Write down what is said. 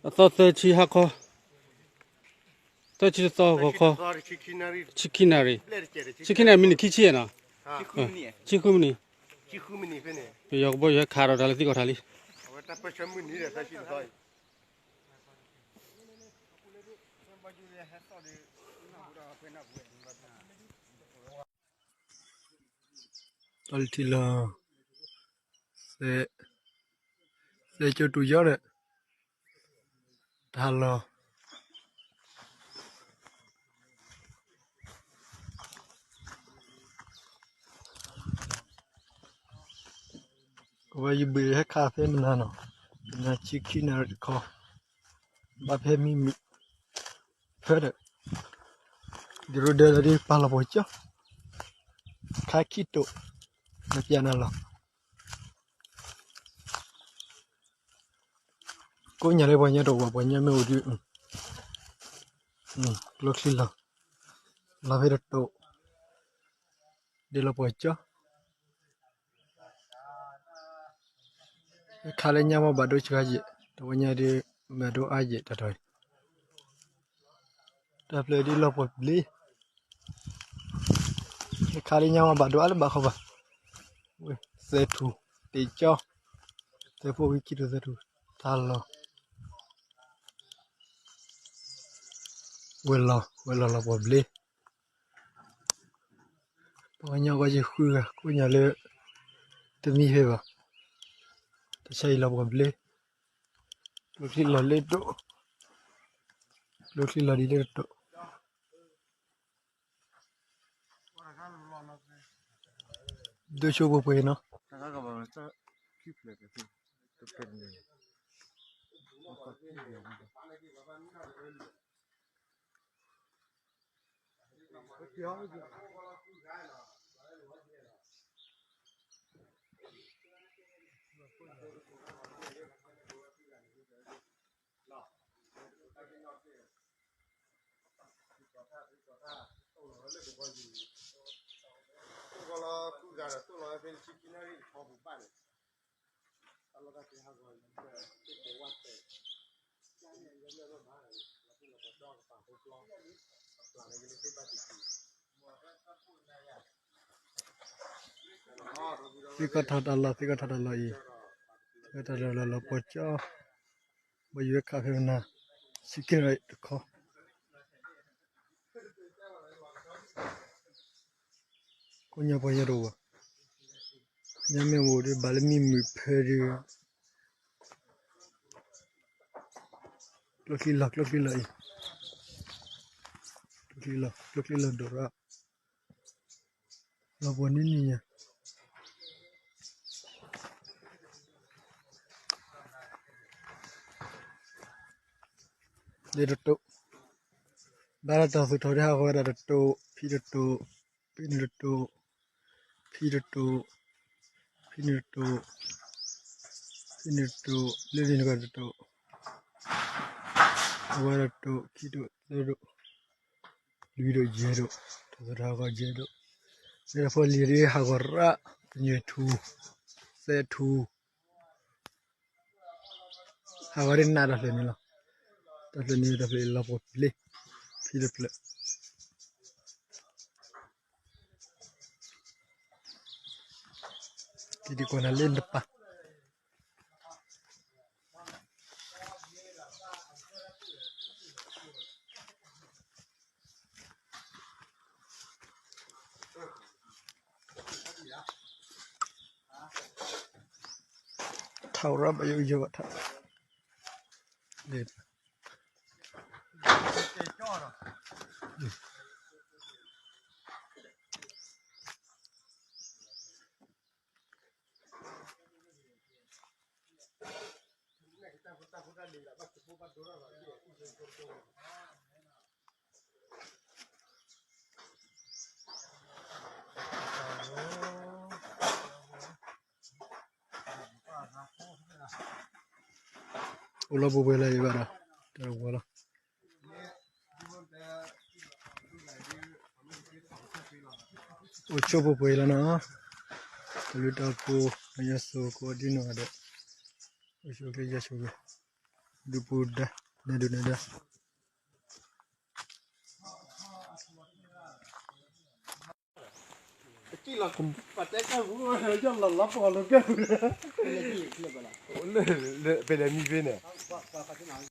အသီသၢဆံဟါခီ, သၢဆံတသီဂီၤခီ, ဆံခံနၣ်ရံၣ်, ဆံခံနၣ်ရံၣ်မံးနံးခံဆံနီၤ, ဆံဃုမံးနံး, ပယီၤကဘီယူၤဟဲခးဒီးတၢ်လၢသံကွၢ်ထၣ်လံ. တၢ်လၢထံလီၤ, သဲကၠိတူၢ်ယီၤဒီး တၢ်လီၤ, ကဘီယူၤဘုးဟဲခးဖဲမနၤနီၤ, မနၤဆံခံနၣ်ရံၣ်တခီ, ဘၣ်ဖဲမံမုာ်ဖၢဒီး ဒ်ရိဒၢလီၤဒ်ပာ်လီၤပှီၤကၠီ, ခါခံတိာ်, မပျဲနၤလီၤ. ကိးညါလၢပှၤညီတအိၣ်ဘၣ်, ပှၤညီမ့ၢ်အိၣ်ဒီး ကျိချံလီၤ, လီၤဖဲတတိာ်, ဒ်လီၤပှီၤကၠီ, ခါလၢညါမ့ၢ်ဘၣ်ဒိဆှါယဲၢ်, တဝဲညါဒ် ဘၣ်ဒိအါယဲၢ်တၢ်တီၤ, တၢ်ဖျၢၣ်ဒ်လီၤပှီၤဘျ့, ခါလၢညါမ့ၢ်ဘၣ်ဒိအါလၢဘၣ်ခီဘၣ်, သဲထူၣ်, တ့ၢ်ကၠီ, သဲဖိဝံခံထူၣ်သဲထူၣ်, တၢ်လီၤ, ဝဲၤလီၤ, ဝဲၤလီၤလီၤပှီၤဘျ့, ပှၤကညီကီၢ်ယဲၢ်ဃုဂၤ ကိးညါလၢ တမံဟဲဘၣ်, တၢ်ဆါအံၤလီၤပှီၤဘျ့, ကျိချံလီၤလၢတတိာ်, ကျိချံလီၤဒ်လၢတတိာ်, ဒိဆိပှဲၤပှဲၤနီၤ.သံကွၢ်ထီၣ်တၢ်လီၢ်, သံကွၢ်ထီၣ်တၢ်လီၢ်အံၤ, တၢ်လီၢ်လီၤလီၤပှီၤကၠီ, ဘီယူၤဝဲခးဖဲမနၤ, ဆံကဲရတခီ, ကိးညါပှၤညီတအိၣ်ဘၣ်, ညါမ့ၢ်အိၣ်ဒီးဘၣ်လၢမံမုာ်ဖၢဒီး ကျိချံလီၤ, ကျိချံလီၤအံၤ, ကျိချံလီၤ, ကျိချံလီၤဒိၣ်ရၣ်, လီၤပှီၤနံၤနံၤညါ, လၢတတိာ်, ဘၣ်တၢ်သးထီၣ်ဒ်ဟးဂီၤဝဲဒၣ်တတိာ်, ဖံတတိာ်, ပ့ၤနုာ်တတိာ်, ဖံတတိာ်, ဖံနုာ်တတိာ်, ဖံနုာ်တတိာ်, လၢန့ၣ်တဂၤတတိာ်, အဝဲဒၣ်တတိာ်, ခံတိာ်, သၢတိာ်, လွံၢ်တိာ်, ယဲၢ်တိာ်, တၢ်သးထီၣ်ဟးဂီၤယဲၢ်တိာ်, လၢတၢ်ဖီလံၤဒ်ဟးဂီၤရၣ်, ပညိၣ်ထူ, သဲထူ ဟးဂီၤဒ်နးတၢ်ဖျၢၣ်န့ၣ်လီၤ. တၢ်ဖျၢၣ်န့ၣ် တၢ်ဖျၢၣ်လီၤပှီၤဘျ့, ဖံတဖျၢၣ်, က့ၤဒံးကွၢ်နၤလၢနပၢ် ထီၣ်ရၣ်ဘၣ်ယိယိဘၣ်ထီၣ်, အိၣ်လီၤပှဲၤပှဲၤလၢအံၤဘၣ်ဒီး တၢ်တဝီလီၤ. အိၣ်ဆိပှဲၤပှဲၤလီၤနီၤ, တၢ်ဘျုးတၢ်ဖှိၣ် ယွၤဆိၣ်ဂ့ၤကိးဒံနီၢ်ဂၤဒဲး, အိၣ်ဆိၣ်ဂ့ၤ ယွၤဆိၣ်ဂ့ၤ ဒုးပူၤဒါ, နဲဒုးနဲဒုး, ပလဲၤမံဖဲန့ၣ်